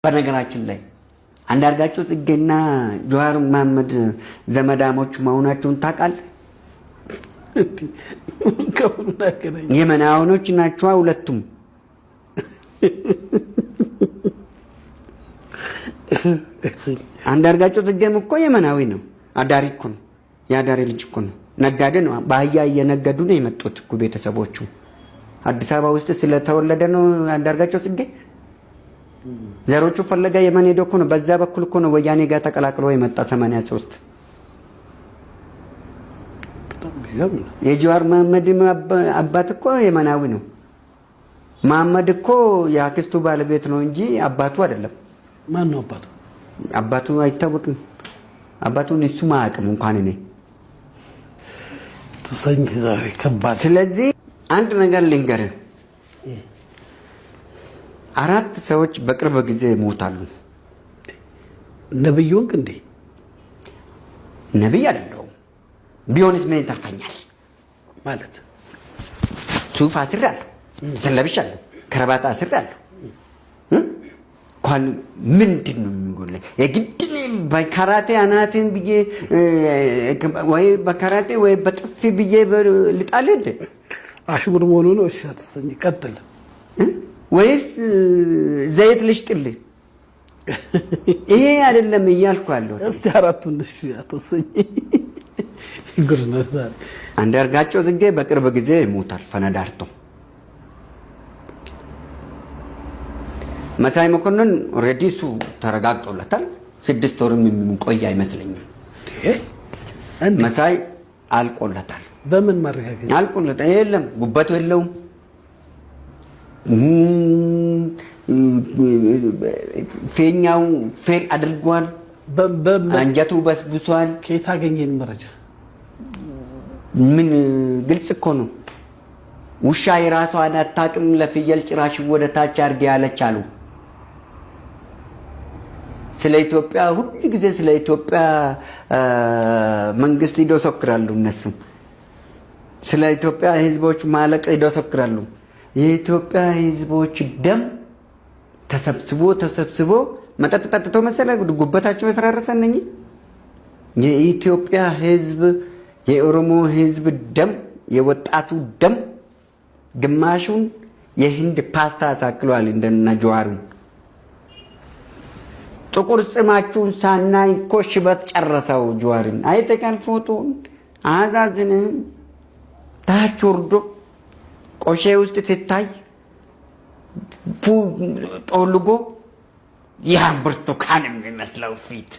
በነገራችን ላይ አንዳርጋቸው ጽጌና ጀዋር መሐመድ ዘመዳሞች መሆናቸውን ታውቃለህ? የመናውኖች ናቸዋ ሁለቱም። አንዳርጋቸው ጽጌም እኮ የመናዊ ነው። አዳሪ እኮ ነው። የአዳሪ ልጅ እኮ ነው። ነጋዴ ነው። በአህያ እየነገዱ ነው የመጡት እኮ ቤተሰቦቹ። አዲስ አበባ ውስጥ ስለተወለደ ነው አንዳርጋቸው ጽጌ። ዘሮቹ ፈለጋ የመን ሄዶ እኮ ነው። በዛ በኩል እኮ ነው ወያኔ ጋር ተቀላቅሎ የመጣ 83። የጀዋር መሐመድ አባት እኮ የመናዊ ነው። መሐመድ እኮ የአክስቱ ባለቤት ነው እንጂ አባቱ አይደለም። ማን ነው አባቱ? አባቱ አይታወቅም። አባቱን እሱ ማያውቅም እንኳን እኔ። ስለዚህ አንድ ነገር ልንገርህ፣ አራት ሰዎች በቅርብ ጊዜ ይሞታሉ። ነብይ ሆንክ እንዴ? ነብይ አይደለሁም። ቢሆንስ ምን ይተርፈኛል? ማለት ሱፍ አስሬአለሁ፣ ለብሻለሁ፣ ከረባታ አስሬአለሁ። እንኳን ምንድን ነው የሚጎለኝ? የግድ በካራቴ አናቴን ብዬ ወይ በካራቴ ወይ በጥፊ ብዬ ልጣልህ እንዴ? አሽሙር መሆኑ ነው። እሺ አትሰኝ፣ ቀጥል። ወይስ ዘይት ልሽጥልህ? ይሄ አይደለም እያልኩ ያለሁት። እስቲ አራቱን እሺ አትወሰኝ። ጉድ ነው ዛሬ። አንዳርጋቸው ጽጌ በቅርብ ጊዜ ይሞታል ፈነዳርቶ። መሳይ መኮንን already እሱ ተረጋግጦለታል። 6 ወርም የሚቆይ አይመስለኝም። መሳይ አልቆለታል። በምን ማረጋገጫ አልቆለታል? የለም ጉበቱ የለውም። ፊኛው fail አድርጓል። አንጀቱ በስብሷል። ከየት አገኘን መረጃ? ምን ግልጽ እኮ ነው። ውሻ የራሷን አታውቅም፣ ለፍየል ጭራሽ ወደ ታች አድርጌ ያለች አሉ። ስለ ኢትዮጵያ ሁል ጊዜ ስለ ኢትዮጵያ መንግስት ይዶሰክራሉ። እነሱም ስለ ኢትዮጵያ ሕዝቦች ማለቅ ይዶሰክራሉ። የኢትዮጵያ ሕዝቦች ደም ተሰብስቦ ተሰብስቦ መጠጥ ጠጥቶ መሰለ ጉበታቸው የፈራረሰ እነኚህ የኢትዮጵያ ሕዝብ የኦሮሞ ሕዝብ ደም የወጣቱ ደም ግማሹን የህንድ ፓስታ አሳክሏል። እንደና ጀዋሩ ጥቁር ጽማችሁን ሳናይ እኮ ሽበት ጨረሰው ጀዋርን። አይተካል ፎቶን አዛዝንም ታች ወርዶ ቆሼ ውስጥ ሲታይ ጦልጎ ያን ብርቱካን የሚመስለው ፊት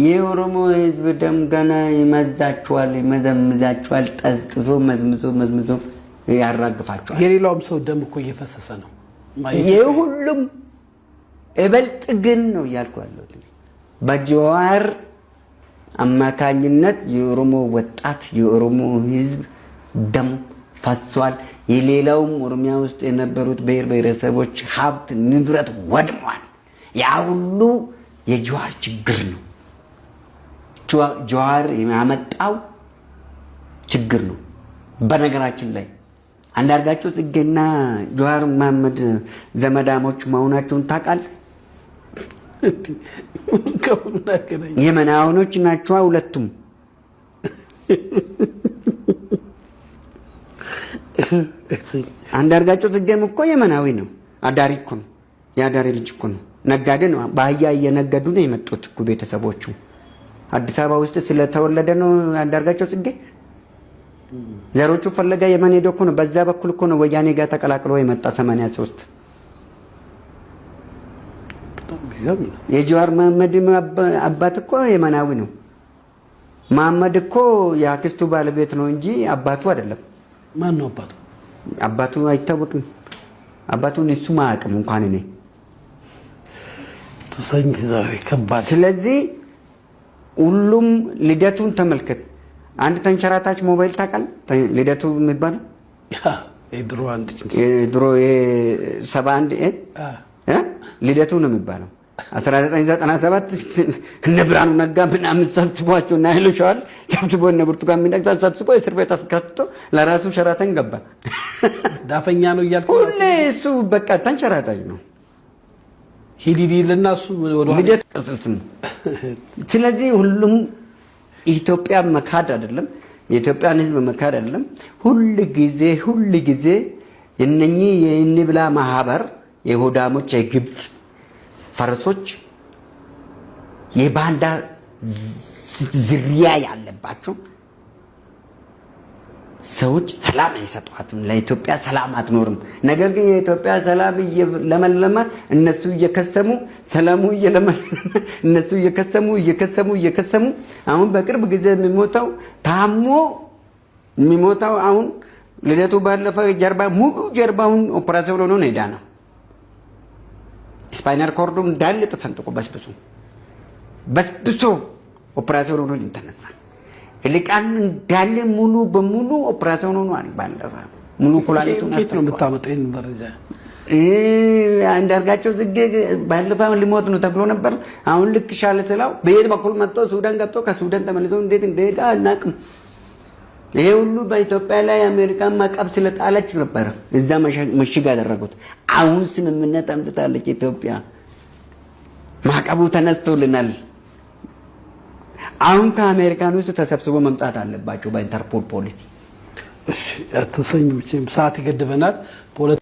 የኦሮሞ ህዝብ ደም ገና ይመዛችኋል፣ ይመዘምዛችኋል። ጠዝጥዞ መዝምዞ መዝምዞ ያራግፋችኋል። የሌላውም ሰው ደም እኮ እየፈሰሰ ነው። የሁሉም እበልጥ ግን ነው እያልኩ ያለሁት በጀዋር አማካኝነት የኦሮሞ ወጣት የኦሮሞ ህዝብ ደም ፈሷል። የሌላውም ኦሮሚያ ውስጥ የነበሩት ብሔር ብሔረሰቦች ሀብት ንብረት ወድሟል። ያ ሁሉ የጀዋር ችግር ነው። ጀዋር ያመጣው ችግር ነው። በነገራችን ላይ አንዳርጋቸው ጽጌና ጀዋር መሐመድ ዘመዳሞች መሆናቸውን ታውቃለህ? የመናውኖች ናቸዋ ሁለቱም። አንዳርጋቸው ጽጌም እኮ የመናዊ ነው። አዳሪ እኮ ነው። የአዳሪ ልጅ እኮ ነው። ነጋዴ ነው። በአህያ እየነገዱ ነው የመጡት እኮ ቤተሰቦቹ። አዲስ አበባ ውስጥ ስለተወለደ ነው አንዳርጋቸው ጽጌ። ዘሮቹ ፈለጋ የመን ሄዶ እኮ ነው። በዛ በኩል እኮ ነው ወያኔ ጋር ተቀላቅሎ የመጣ 83። የጀዋር መሐመድ አባት እኮ የመናዊ ነው። መሐመድ እኮ የአክስቱ ባለቤት ነው እንጂ አባቱ አይደለም። ማን ነው አባቱ? አባቱ አይታወቅም። አባቱን እሱ ማያውቅም እንኳን እኔ። ስለዚህ ሁሉም ልደቱን ተመልከት። አንድ ተንሸራታች ሞባይል ታውቃለህ? ልደቱ የሚባለው ድሮ 71 ልደቱ ነው የሚባለው። 1997 እነ ብርሃኑ ነጋ ምናምን ሰብስቧቸው እና ኃይሉ ሸዋል ሰብስቦ እነ ብርቱካን ሚደቅሳ ሰብስቦ እስር ቤት አስከትቶ ለራሱ ሸራተን ገባ። ዳፈኛ ነው እያልኩ ሁሌ እሱ በቃ ተንሸራታች ነው። ሂድ ሂድ ይልና እሱ ወደ ልደት ቅጽል ስሙ። ስለዚህ ሁሉም ኢትዮጵያ መካድ አይደለም፣ የኢትዮጵያን ሕዝብ መካድ አይደለም። ሁል ጊዜ ሁል ጊዜ የነኚህ የእንብላ ማህበር የሆዳሞች የግብፅ ፈረሶች የባንዳ ዝርያ ያለባቸው ሰዎች ሰላም አይሰጧትም። ለኢትዮጵያ ሰላም አትኖርም። ነገር ግን የኢትዮጵያ ሰላም እየለመለመ እነሱ እየከሰሙ፣ ሰላሙ እየለመለመ እነሱ እየከሰሙ እየከሰሙ እየከሰሙ አሁን በቅርብ ጊዜ የሚሞተው ታሞ የሚሞተው አሁን ልደቱ ባለፈ ጀርባ ሙሉ ጀርባውን ኦፕራሲዮን ሆኖ ነው የዳነው። Spinal cord ኡ እንዳለ ተሰንጥቆ በስብሶ በስብሶ ኦፕራሲዮን ሆኖ ተነሳ። ልቃን እንዳለ ሙሉ በሙሉ ኦፕራሲዮን ሆኗል። ባለፈ ሙሉ ኩላሊቱን ከየት ነው የምታመጣው ይሄን መረጃ? አንዳርጋቸው ጽጌ ባለፈ ሊሞት ነው ተብሎ ነበር። አሁን ልክ ሻለ ስላው በየት በኩል መጥቶ ሱዳን ገብቶ ከሱዳን ተመልሶ እንዴት እንደሄደ አናውቅም። ይሄ ሁሉ በኢትዮጵያ ላይ አሜሪካን ማዕቀብ ስለጣለች ነበረ እዛ ምሽግ ያደረጉት። አሁን ስምምነት አምጥታለች ኢትዮጵያ። ማዕቀቡ ተነስቶልናል። አሁን ከአሜሪካን ውስጥ ተሰብስቦ መምጣት አለባቸው በኢንተርፖል ፖሊስ። እሺ፣ አቶ ሰኝ መቼም ሰዓት ይገድበናል። በሁለት